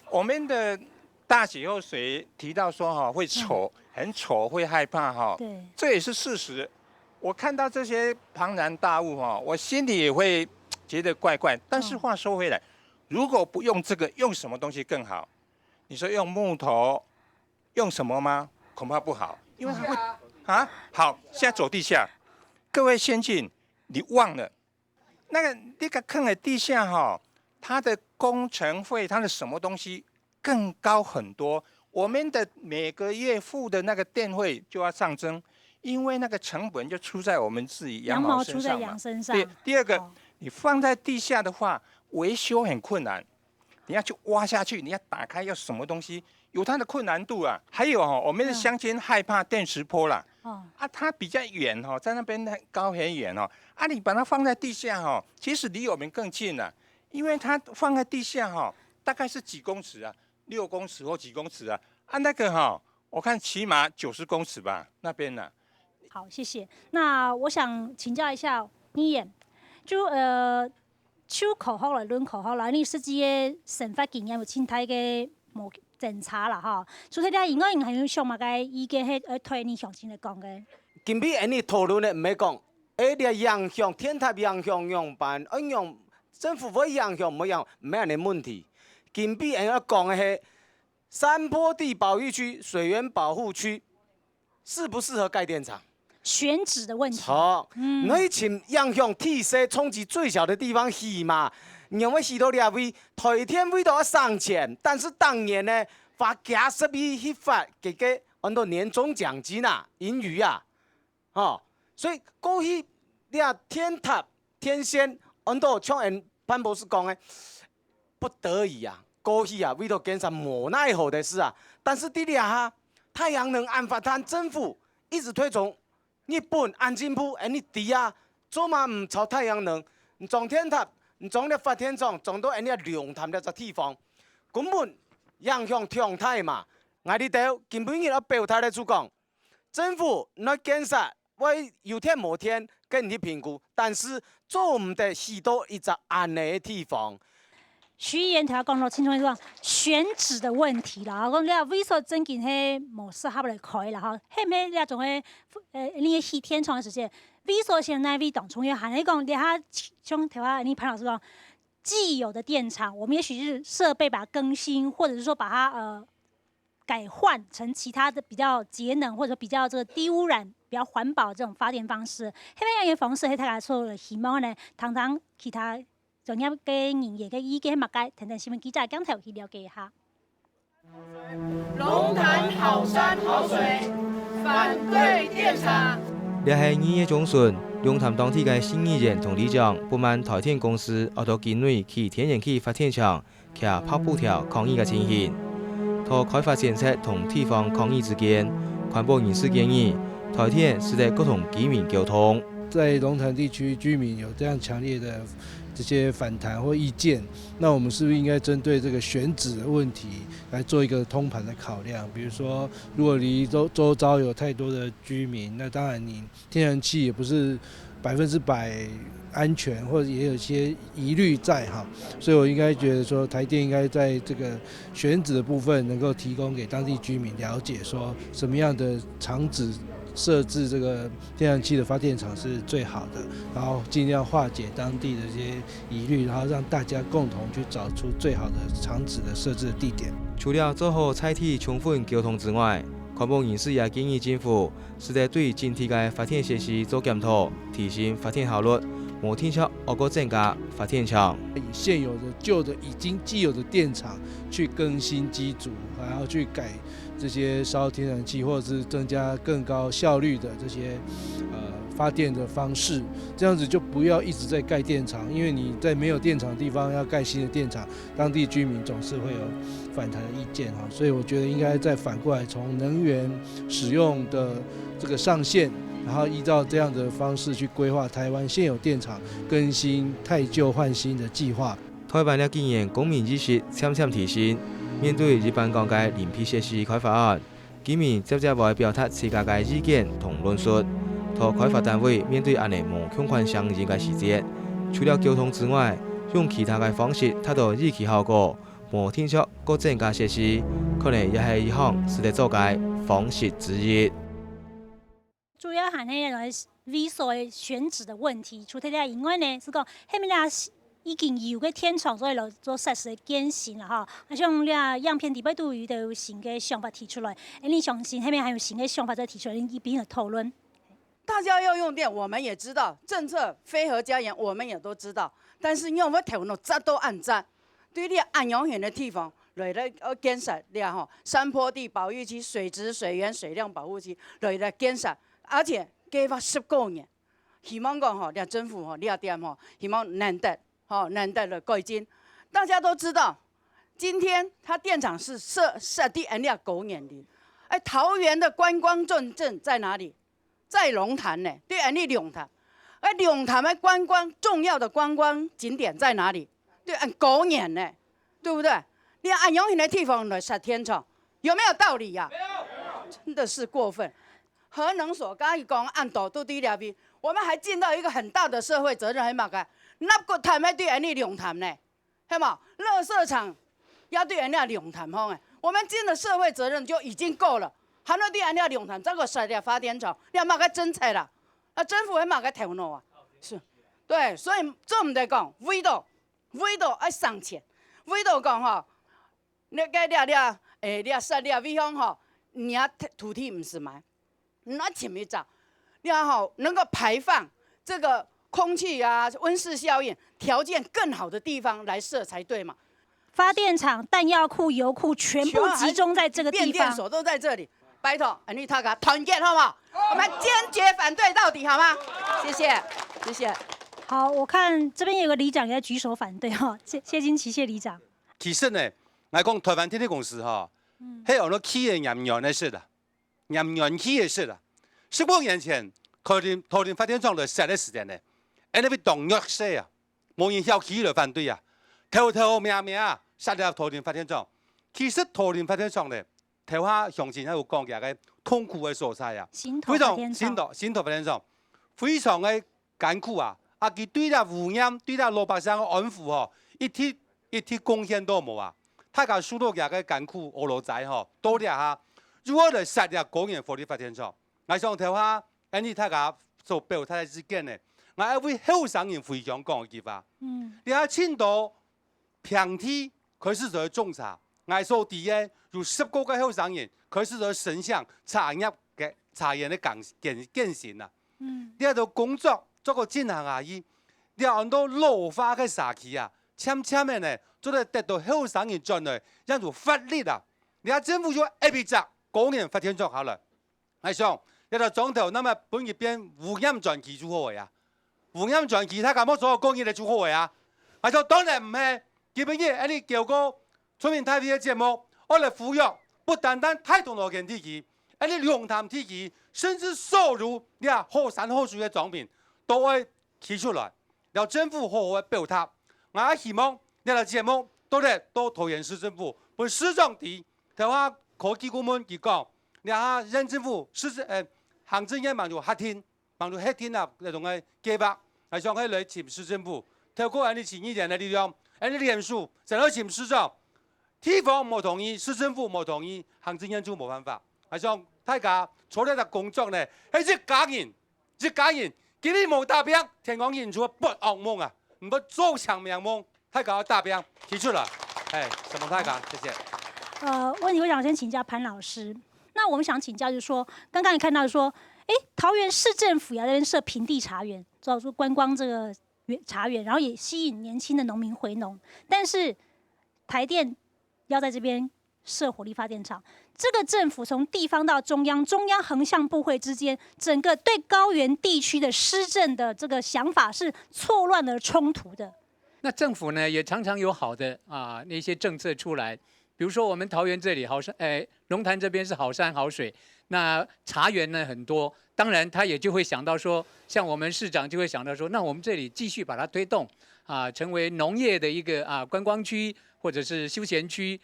我們的大氣候學提到說哈，會醜，嗯。很醜，會害怕哈。對。這也是事實。我看到這些龐然大物哈，我心裡也會覺得怪怪。但是話說回來，嗯。如果不用這個，用什麼東西更好？你說用木頭，用什麼嗎？恐怕不好，因為它會，啊，好，現在走地下。各位先進，你忘了，那個，那個坑的地下哈，它的工程費，它的什麼東西更高很多。我們的每個月付的那個電費就要上增，因為那個成本就出在我們自己羊毛身上嘛。羊毛出在羊身上。對，第二個，哦。你放在地下的話，維修很困難。 你要去挖下去，你要打開要什麼東西，有它的困難度啊。還有哦，我們的鄉親害怕電磁波啦，哦，啊，它比较远哦，在那边很高很远哦，啊，你把它放在地下哦，其实离我们更近了，因为它放在地下哦，大概是几公尺啊，六公尺或几公尺啊，啊，那个哈、我看起码九十公尺吧，那边呢。好，谢谢。那我想请教一下议员，就呃，就科学来论科学啦，你实际个生活经验有真大个無精差啦哈。除了這以外，你還有想麼个意見係愛對你鄉親來講个？今晡日恁呢討論个毋係講，誒，這影響天塔影響仰般，愛仰政府會影響，毋會影響，毋係恁呢問題。今晡日恁呢講个係山坡地保育區、水源保護區，適不適合蓋電廠？選址的問題。好，你去尋影響地勢衝擊最小的地方起嘛。你會起到這位，台電為到要省錢，但是當年呢，花幾十億去發給个安到年終獎金啊，盈餘啊，吼，所以過去這天塔、天線，安到像恩潘博士講个，不得已啊，過去啊，為到建設無奈何的事啊，但是在這下，太陽能恁發達，政府一直推崇日本恁進步，恁呢知啊，做麼毋朝太陽能？你裝電塔，你裝這發電廠，裝到恁呢龍潭這隻地方，根本影響忒大嘛。𠊎這兜今晡日愛表達个就講，政府愛建設，會有電無電，跟你去評估，但是做毋得起到一隻恁呢个地方。徐議員頭先講到清楚，講選址的問題啦，講這位所正經係無適合來開啦吼，係毋係這種个，呃，你起電廠个時間，位所先哪位當重要，還係講這下像頭先你潘老師講，既有的電廠，我們也許是設備把它更新，或者是說把它呃改換成其他的比較節能或者說比較這個低污染、比較環保這種發電方式，係毋係一個方式，係大家所希望呢，聽聽其他 專業个人員个意見係麼个，等等新聞記者鏡頭去了解一下。龍潭好山好水，反對電廠。這係二月中旬，龍潭當地个市議員同里長不滿台電公司愛到境內起天然氣發電廠，擎白布條抗議个情形。在開發政策同地方抗議之間，環保人士建議，台電使得溝通居民溝通。在龍潭地區居民有這樣強烈的這些反彈或意見，那我們是不是應該針對這個選址的問題來做一個通盤的考量？比如說，如果離周周遭有太多的居民，那當然你天然氣也不是百分之百安全，或者也有一些疑慮在哈。所以我應該覺得說，台電應該在這個選址的部分能夠提供給當地居民了解，說什麼樣的場址設置這個天然氣的發電廠是最好的，然後盡量化解當地的一些疑慮，然後讓大家共同去找出最好的場址的設置的地點。除了做好在地充分溝通之外，環保人士也建議政府 使得對整體个發電設施做檢討，提升發電效率，無定著愛過增加發電廠。以現有的舊的已經既有的電廠去更新機組，然後去改這些燒天然氣，或者是增加更高效率的這些呃發電的方式，這樣子就不要一直在蓋電廠，因為你在沒有電廠的地方要蓋新的電廠，當地居民總是會有反彈的意見哈，所以我覺得應該再反過來從能源使用的這個上限，然後依照這樣的方式去規劃台灣現有電廠更新汰舊換新的計劃。台灣這幾年公民意識漸漸提升，面對一般講个零批設施開發案，居民接接會表達自家个意見同論述。在開發單位面對恁呢無共款聲音个時節，除了溝通之外，用其他个方式達到預期效果，無定著過增加設施，可能也係一項使得做个方式之一。 主要還係來位所个選址的問題。除忒這以外呢，係講係毋係這已經有个電廠做來做設施个更新啦吼。啊像這影片底背都有一個新个想法提出來，恁你相信係毋係還有新个想法再提出來，一併來討論。大家要用電，我們也知道，政策非核家園，我們也都知道，但是因為我們頭腦扎到恁扎，對這恁樣遠的地方來來呃建設這吼山坡地保育區、水質、水源、水量保護區來來建設，而且計劃十過年，希望講吼，這政府吼，這點吼，希望難得吼，難得的改進。大家都知道，今天它電廠是設設地安這高原林，哎，桃園的觀光重鎮在哪裡？在龍潭呢，對恁樣龍潭，而龍潭的觀光，重要的觀光景點在哪裡？對，恁高原呢，對不對？你恁樣形个地方來設電廠，有沒有道理呀、真的是過分。核能所剛才講恁多都在那邊，我們還盡到一個很大的社會責任，還麼个？納骨潭還對恁樣龍潭呢？ 係無？垃圾場也對恁樣龍潭方誒，我們盡的社會責任就已經夠了，還要對恁樣龍潭，再過設立發電廠，你麼个政策啦？啊，政府有麼个頭腦啊？是，對，所以做毋得講，為到為到愛省錢，為到講吼，那個這這誒，這設立位方吼，你啊土地毋使買， 你愛尋一隻，你看吼，能夠排放這個空氣啊、溫室效應條件更好的地方來設才對嘛。發電廠、彈藥庫、油庫全部集中在這個地方。變電所都在這裡，拜託，你大家團結好不好？我們堅決反對到底，好嗎？謝謝，謝謝。好，我看這邊有個里長也在舉手反對哈，謝謝金奇謝里長。其實呢，來講台灣電力公司哈，係安到企業嚴嚴个事啦。 嚴嚴氣个事啦。十五年前，桃園桃園發電廠來設个時間呢，N F當弱勢啊，無人曉企來反對啊，偷偷摸摸啊，設立桃園發電廠。其實桃園發電廠呢，頭下鄉親還有講佢个痛苦个所在啊，新頭發電廠，新頭新頭發電廠，非常个 艱苦啊，啊佢對這污染、對這老百姓个安撫吼，一滴一滴貢獻都無啊！大家受到佢个艱苦，烏老齋吼，到這下又愛來設這高原火力發電廠。𠊎想頭下恁樣大家所表達个意見呢，𠊎愛為後生人回鄉講一句話。嗯，這下盡多平地開始在種茶，𠊎所知个有十個个後生人開始在生產茶葉个茶園个耕耕耕莘啊。 這兜工作做个進行下去，這安到老化个社區啊，漸漸个呢，做得得到後生人轉來，也有活力啊。這政府就愛一隻高原發電廠下來。𠊎想，這兜庄頭那麼分佢變污染專區就好个啊，污染專區大家莫做高原个就好个啊。𠊎想當然毋係，今晡日恁樣經過 全民大會个節目，愛來呼籲，不單單大同羅圈地區，恁樣龍潭地區，甚至所有這好山好水个庄民，都愛企出來，摎政府好好个表達。𠊎希望這个節目到底到桃園市政府，分市長知，頭下科技顧問佢講，這下縣政府市政呃行政院嘛有核定， 幫助核定啊這種个計畫，𠊎想愛來請市政府，透過恁樣市議員个力量，恁樣聯署，正來請市長。地方無同意，市政府無同意，行政院就無辦法。𠊎想大家做這个工作呢，係一家人，一家人，今日無打拚，天光日就會發惡夢啊，毋會做長命夢。 大家打拚，提出來。哎，承蒙大家，謝謝。呃，問題我想先請教潘老師。那我們想請教，就是說，剛剛也看到說，哎，桃園市政府也在那邊設平地茶園，主要是觀光這個園茶園，然後也吸引年輕的農民回農。但是台電要在這邊設火力發電廠，這個政府從地方到中央，中央橫向部會之間，整個對高原地區的施政的這個想法是錯亂而衝突的。 那政府呢，也常常有好的啊那些政策出來，比如說我們桃園這裡好山，哎，龍潭這邊是好山好水，那茶園呢很多，當然他也就會想到說，像我們市長就會想到說，那我們這裡繼續把它推動啊，成為農業的一個啊觀光區或者是休閒區，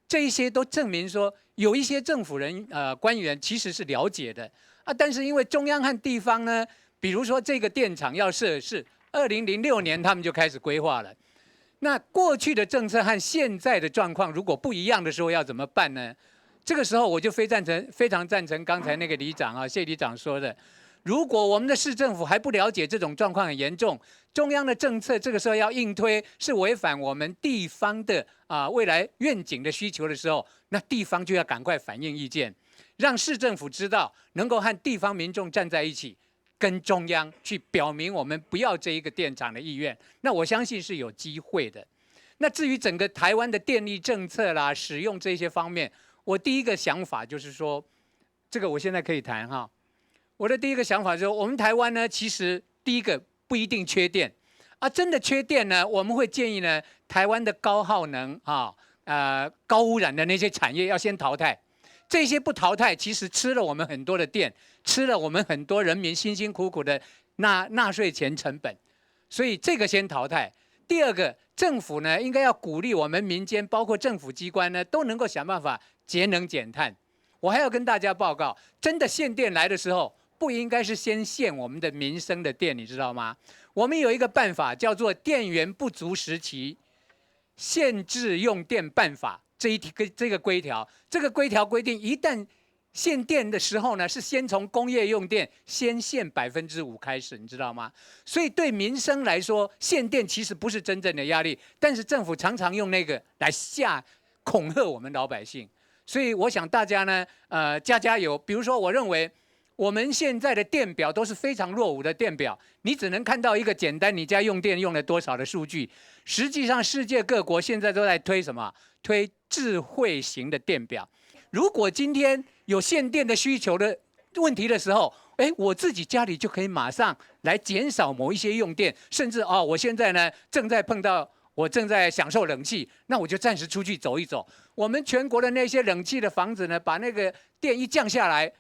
這一些都證明說，有一些政府人呃官員其實是了解的啊，但是因為中央和地方呢，比如說這個電廠要設是二零零六年他們就開始規劃了，那過去的政策和現在的狀況如果不一樣的時候要怎麼辦呢？這個時候我就非贊成，非常贊成剛才那個里長啊，謝里長說的，如果我們的市政府還不了解這種狀況很嚴重，中央的政策這個時候要硬推，是違反我們地方的啊未來願景的需求的時候，那地方就要趕快反映意見，讓市政府知道，能夠和地方民眾站在一起，跟中央去表明我們不要這一個電廠的意願。那我相信是有機會的。那至於整個台灣的電力政策啦、使用這些方面，我第一個想法就是說，這個我現在可以談哈。我的第一個想法就是說，我們台灣呢，其實第一個不一定缺電啊，真的缺電呢，我們會建議呢，台灣的高耗能啊，呃，高污染的那些產業要先淘汰。这些不淘汰，其实吃了我们很多的电，吃了我们很多人民辛辛苦苦的纳纳税钱成本，所以这个先淘汰。第二个，政府呢应该要鼓励我们民间，包括政府机关呢，都能够想办法节能减碳。我还要跟大家报告，真的限电来的时候，不应该是先限我们的民生的电，你知道吗？我们有一个办法叫做电源不足时期限制用电办法。这一个这个规条，这个规条规定，一旦限电的时候呢，是先从工业用电先限百分之五开始，你知道吗？所以对民生来说，限电其实不是真正的压力，但是政府常常用那个来吓恐吓我们老百姓。所以我想大家呢，呃，加加油。比如说，我认为我们现在的电表都是非常落伍的电表，你只能看到一个简单你家用电用了多少的数据。实际上，世界各国现在都在推什么？推智慧型的电表。如果今天有限电的需求的问题的时候，哎，我自己家里就可以马上来减少某一些用电，甚至哦，我现在呢正在碰到我正在享受冷气，那我就暂时出去走一走。我们全国的那些冷气的房子呢，把那个电一降下来，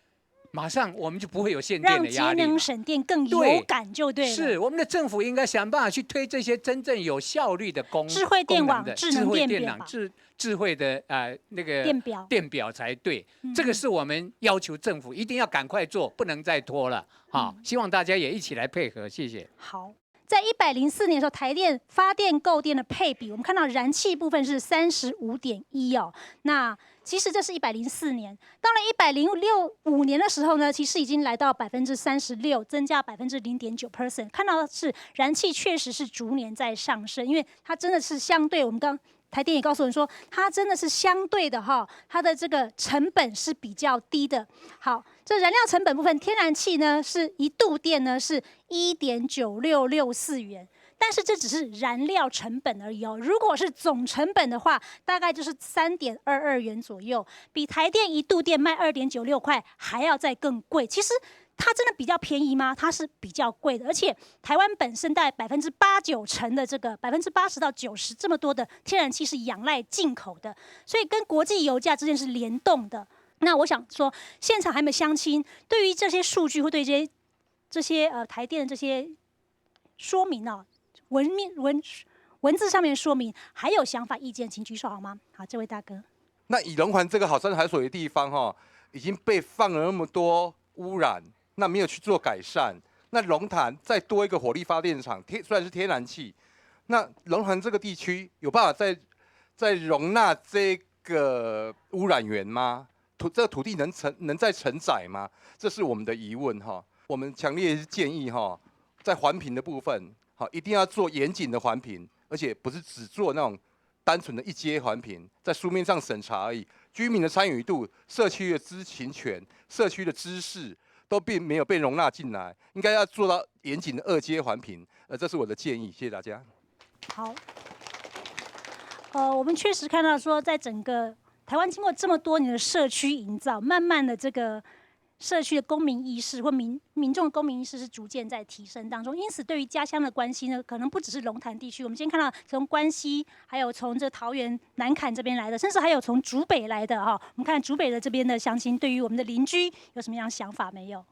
马上我们就不会有限电的压力了。让节能省电更有感就对了。是，我们的政府应该想办法去推这些真正有效率的功智慧电网、功能的智能慧电表网、智智慧的呃那个电表电表才对。嗯这个是我们要求政府一定要赶快做，不能再拖了。哈，希望大家也一起来配合，谢谢。好。在一百零四年的时候，台电发电购电的配比，我们看到燃气部分是三十五点一哦。那其实这是一百零四年，到了一百零六五年的时候呢，其实已经来到百分之三十六，增加百分之零点九 percent。看到的是燃气确实是逐年在上升，因为它真的是相对我们刚台电也告诉我们说，它真的是相对的哈，它的这个成本是比较低的。好，这燃料成本部分，天然气呢是一度电呢是一点九六六四元。但是这只是燃料成本而已哦。如果是总成本的话，大概就是三点二二元左右，比台电一度电卖二点九六块还要再更贵。其实它真的比较便宜吗？它是比较贵的，而且台湾本身大概百分之八九成的这个百分之八十到九十这么多的天然气是仰赖进口的，所以跟国际油价之间是联动的。那我想说，现场还有没有乡亲对于这些数据或对这些这些呃台电的这些说明哦，文面文文字上面的说明还有想法意见，请举手好吗？好，这位大哥。那以龙潭这个好山好水的地方哈，已经被放了那么多污染，那没有去做改善。那龙潭再多一个火力发电厂，天虽然是天然气，那龙潭这个地区有办法再再容纳这个污染源吗？土这个土地能承能再承载吗？这是我们的疑问哈。我们强烈建议哈，在环评的部分，好一定要做严谨的环评，而且不是只做那种单纯的一阶环评，在书面上审查而已。居民的参与度、社区的知情权、社区的知识都并没有被容纳进来，应该要做到严谨的二阶环评。呃，这是我的建议，谢谢大家。好，呃，我们确实看到说，在整个台湾经过这么多年的社区营造，慢慢的这个社区的公民意识或民民众的公民意识是逐渐在提升当中。因此，对于家乡的关系呢，可能不只是龙潭地区。我们今天看到从关西，还有从这桃园南崁这边来的，甚至还有从竹北来的哈。我们看竹北的这边的乡亲，对于我们的邻居有什么样的想法没有？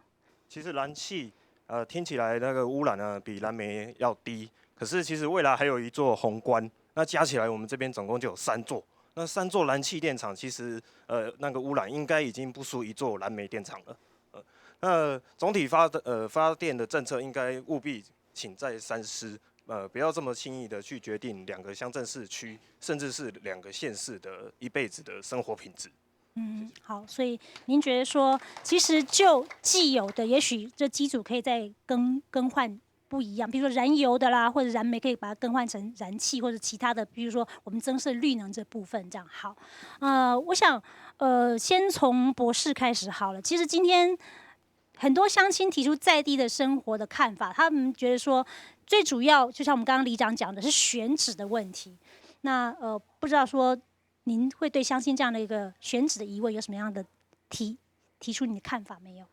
其实燃气，呃，听起来那个污染呢比燃煤要低，可是其实未来还有一座宏观，那加起来我们这边总共就有三座。那三座燃气电厂，其实呃那个污染应该已经不输一座燃煤电厂了。呃，那总体发的呃发电的政策应该务必请再三思，呃，不要这么轻易的去决定两个乡镇市区，甚至是两个县市的一辈子的生活品质。嗯，好，所以您觉得说，其实就既有的，也许这机组可以再更更换不一样，比如说燃油的啦，或者燃煤可以把它更换成燃气，或者其他的，比如说我们增设绿能这部分这样。好，呃，我想，呃，先从博士开始好了。其实今天很多乡亲提出在地的生活的看法，他们觉得说，最主要就像我们刚刚里长讲的是选址的问题。那呃，不知道说您会对乡亲这样的一个选址的疑问有什么样的提提出你的看法没有？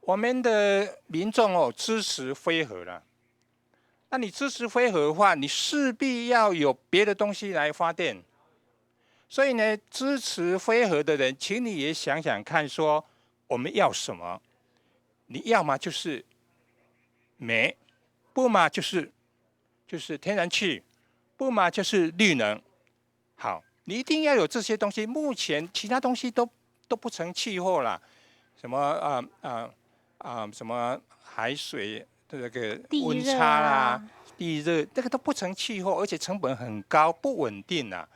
我们的民众哦支持非核了，那你支持非核的话，你势必要有别的东西来发电，所以呢，支持非核的人，请你也想想看，说我们要什么？你要么就是煤，不嘛就是就是天然气，不嘛就是绿能。好，你一定要有这些东西。目前其他东西都都不曾气候啦，什么啊啊啊什么海水的那个地热温差啦、啊地热，这个都不曾气候，而且成本很高，不稳定啊。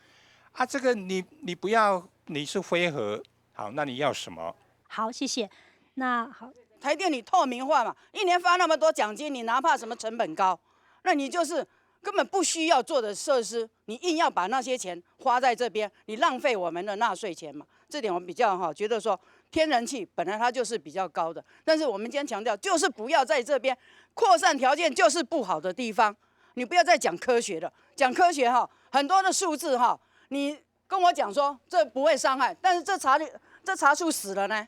啊，这个你你不要，你是非核，好，那你要什么？好，谢谢。那好，台电你透明化嘛，一年发那么多奖金，你哪怕什么成本高，那你就是根本不需要做的设施，你硬要把那些钱花在这边，你浪费我们的纳税钱嘛。这点我们比较哈，觉得说天然气本来它就是比较高的，但是我们今天强调就是不要在这边扩散条件就是不好的地方，你不要再讲科学了，讲科学哈，很多的数字哈，你跟我讲说这不会伤害，但是这茶里这茶树死了呢，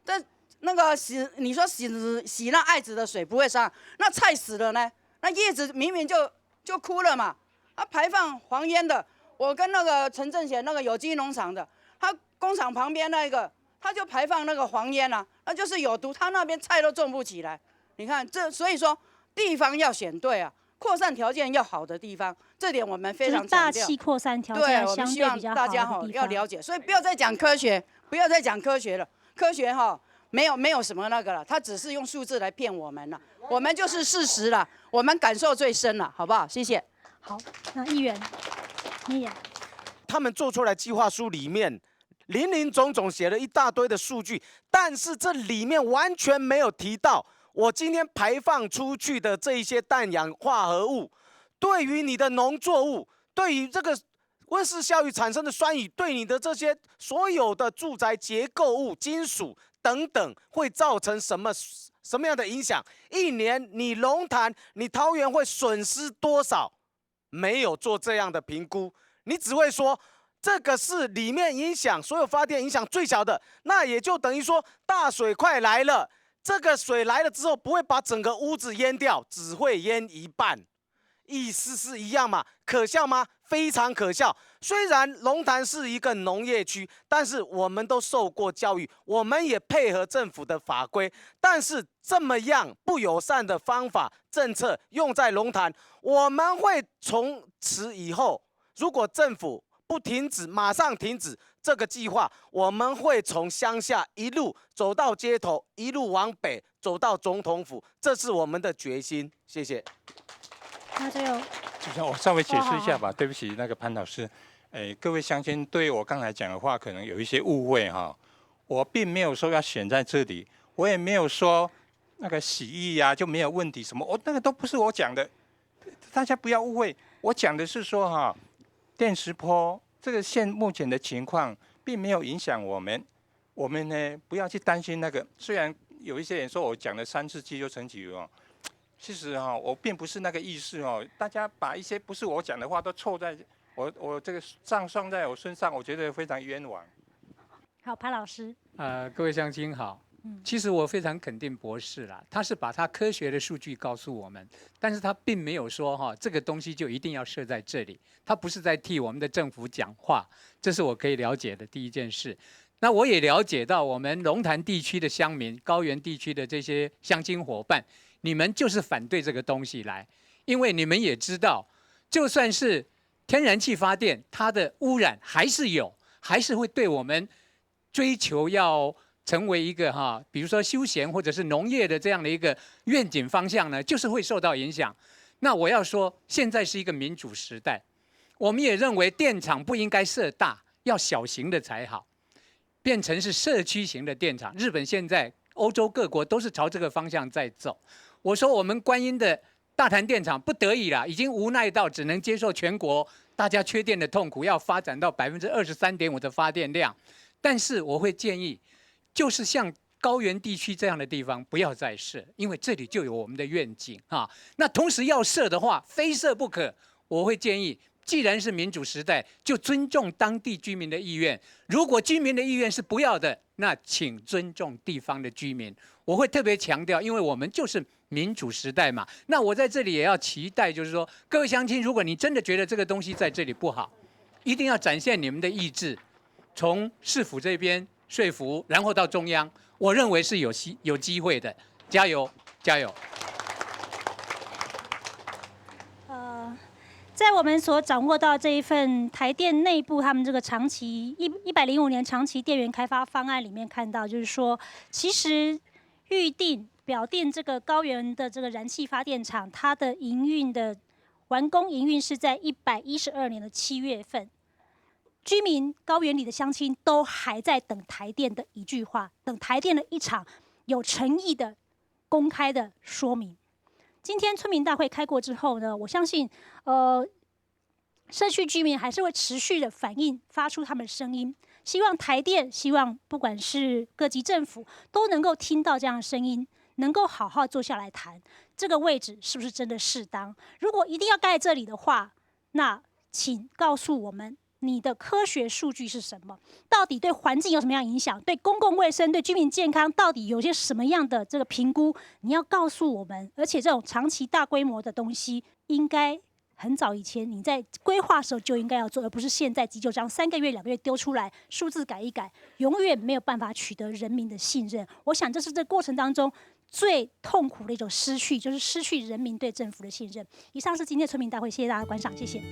这那个洗你说洗洗那艾滋的水不会伤害，那菜死了呢，那叶子明明就就枯了嘛，它排放黄烟的，我跟那个陈正贤那个有机农场的，他工厂旁边那个，他就排放那个黄烟啊，那就是有毒，他那边菜都种不起来。你看这，所以说地方要选对啊，扩散条件要好的地方，这点我们非就是常强调。大气扩散条件对，要我们希相对比较望大家好的地方。哈要了解，所以不要再讲科学，不要再讲科学了。科学哈没有没有什么那个了，他只是用数字来骗我们了。我们就是事实了，我们感受最深了，好不好？谢谢。好，那议员，你也他们做出来计划书里面林林总总写了一大堆的数据，但是这里面完全没有提到我今天排放出去的这一些氮氧化合物，对于你的农作物，对于这个温室效应产生的酸雨，对你的这些所有的住宅结构物、金属等等，会造成什么什么样的影响？一年你龙潭、你桃园会损失多少？没有做这样的评估，你只会说这个是里面影响所有发电影响最小的，那也就等于说大水快来了，这个水来了之后不会把整个屋子淹掉，只会淹一半。意思是一样嘛？可笑吗？非常可笑。虽然龙潭是一个农业区，但是我们都受过教育，我们也配合政府的法规。但是这么样不友善的方法、政策用在龙潭，我们会从此以后，如果政府不停止，马上停止这个计划，我们会从乡下一路走到街头，一路往北，走到总统府，这是我们的决心。谢谢。那就有主持人，我稍微解释一下吧。好好好对不起，那个潘老师，诶，各位乡亲对我刚才讲的话可能有一些误会哈。我并没有说要选在这里，我也没有说那个洗衣呀、就没有问题什么，我那个都不是我讲的，大家不要误会。我讲的是说哈，电磁波这个现目前的情况并没有影响我们，我们呢不要去担心那个。虽然有一些人说我讲了三字经就成气候哦，其实哈，我并不是那个意思哦。大家把一些不是我讲的话都凑在我我这个上算在我身上，我觉得非常冤枉。好，潘老师，呃，各位乡亲好。嗯其实我非常肯定博士啦，他是把他科学的数据告诉我们，但是他并没有说哈，这个东西就一定要设在这里，他不是在替我们的政府讲话，这是我可以了解的第一件事。那我也了解到我们龙潭地区的乡民、高原地区的这些乡亲伙伴，你们就是反对这个东西来，因为你们也知道，就算是天然气发电，它的污染还是有，还是会对我们追求要成为一个哈，比如说休闲或者是农业的这样的一个愿景方向呢，就是会受到影响。那我要说，现在是一个民主时代，我们也认为电厂不应该设大，要小型的才好，变成是社区型的电厂。日本现在、欧洲各国都是朝这个方向在走。我说我们观音的大潭电厂不得已啦，已经无奈到只能接受全国大家缺电的痛苦，要发展到百分之二十三点五的发电量。但是我会建议，就是像高原地区这样的地方不要再设，因为这里就有我们的愿景哈。那同时要设的话，非设不可。我会建议，既然是民主时代，就尊重当地居民的意愿。如果居民的意愿是不要的，那请尊重地方的居民。我会特别强调，因为我们就是民主时代嘛。那我在这里也要期待，就是说，各位乡亲，如果你真的觉得这个东西在这里不好，一定要展现你们的意志，从市府这边说服，然后到中央，我认为是有机有机会的。加油，加油！呃，在我们所掌握到这一份台电内部他们这个长期一一百零五年长期电源开发方案里面看到，就是说，其实预定表定这个高原的这个燃气发电厂，它的营运的完工营运是在一百一十二年的七月份。居民高原里的乡亲都还在等台电的一句话，等台电的一场有诚意的公开的说明。今天村民大会开过之后呢，我相信，呃，社区居民还是会持续的反映，发出他们的声音，希望台电，希望不管是各级政府都能够听到这样的声音，能够好好坐下来谈这个位置是不是真的适当。如果一定要盖这里的话，那请告诉我们你的科学数据是什么？到底对环境有什么样影响？对公共卫生、对居民健康，到底有些什么样的这个评估？你要告诉我们。而且这种长期大规模的东西，应该很早以前你在规划的时候就应该要做，而不是现在急就章三个月、两个月丢出来，数字改一改，永远没有办法取得人民的信任。我想这是这过程当中最痛苦的一种失去，就是失去人民对政府的信任。以上是今天的村民大会，谢谢大家观赏，谢谢。